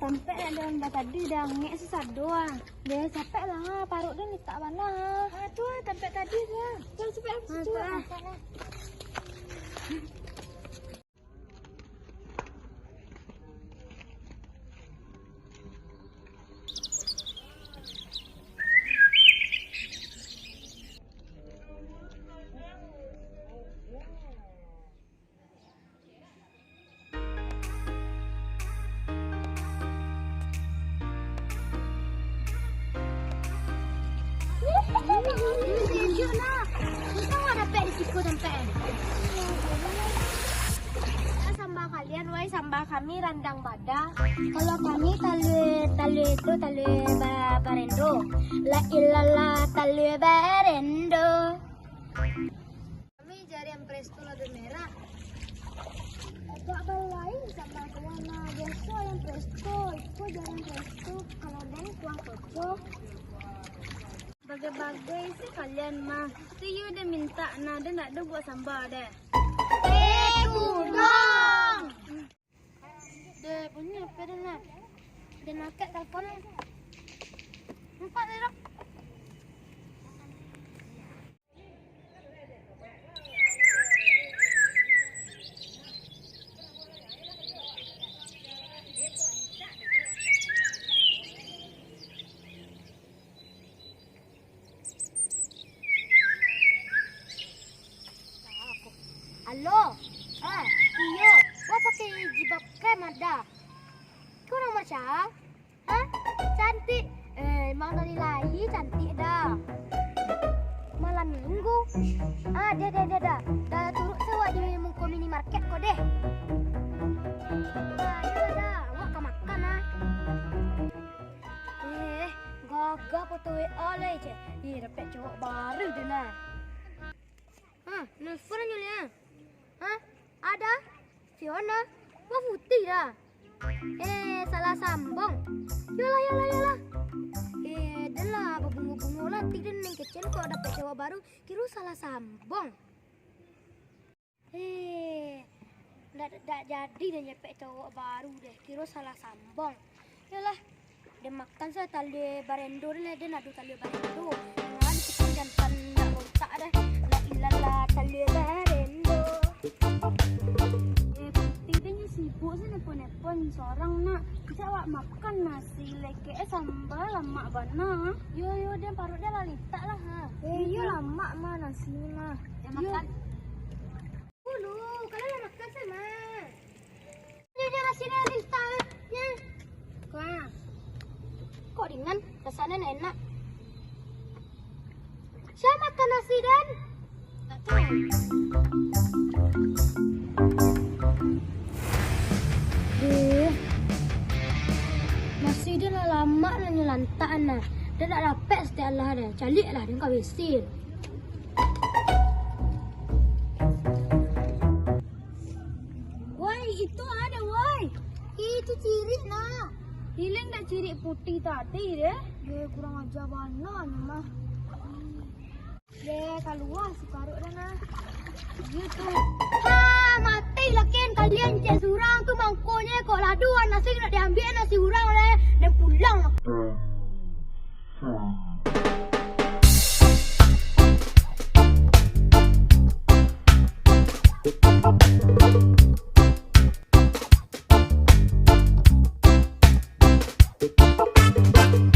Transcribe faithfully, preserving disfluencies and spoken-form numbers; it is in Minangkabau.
Tampek nak daun batadi, dangek sasado ah. Deh, capek lah, paruik den litak bana. Ah, tu ah, tampek tadi tu ah. Tu, capek, ah, tu ah. Tampek lah. Sejuk nah. Untuang awak dapek di siko tampek. Samba kalian, wai, samba kami randang bada. Kalau kami talua, talua itu talua ba-, barendo. La ilalah, talua barendo. Kami jarian presto lado merah. Agak balain samba tu, nah, biaso ayam presto, iko jarian presto, kalau den kuah koco. Bagai-bagai se kalian mah. Tu iyo den mintak, nah, den ndak ado buek samba deh. Eh, kurang. Deh, bunyi apo den, nah? Den angkek telepon. Nampak deh, Dok. Alo, ah, iyo, wah pakai jilbab krem ado. Kurang macam, hah? Cantik. Eh, emang dari lahia cantik dah. Malam minggu. Ah, dah, dah, dah, dah. Dah turun se awak di muko minimarket ko deh. Ah, iyo dah, awak ka makan ah. Eh, gagah foto W A lai, cek. Ih, dapek cowok baru tu nah. Ha, nelpon ajo liak. Ha, ado? Fiona? Wah, putih dah. Eh, salah sambung. Yolah, yolah, yolah. Eh, dah lah, babungo-bungo lah. Tik den neng kecen kok dapek cowok baru. Kiro salah sambung. Eh, ndak, ndak jadi den dapek cowok baru deh. Kiro salah sambung. Yolah, den makan se talua barendo deh, den ado talua barendo. Jangan kita jantan ndak rontak deh. La ilalah, talua barendo. Eh, putih tu nyo sibuk se nelpon-nelpon sorang nak. Cak awak makan nasi lekek, eh, samba lamak bana. Yo, yo, den paruik den lah litak lah, ha. Eh, iyo, lamak mah nasi ni mah. Den makan. Ulu, kalau lah makan sama. Ini dia nasi ni, Rista, ya. Wah. Kok ringan? Rasanya enak. Siapa makan nasi, Den? Tak tahu. Duh. Nasi den lah lamak lah nyo lantak nah. Den ndak dapek satiok lah den. Caliak lah den ka W C. Woi, itu ado, woi. Itu cirik, nak. Hilang dak cirik putih tadi, deh? Ye, kurang aja bana ni mah. Ye, kalua si paruik dah, nah. Gitu. Ha, mati lah ken kalian, cek surang tu mangkonyo kok ladu, nasi nak diambiak nasi urang leh, dan pulang lah.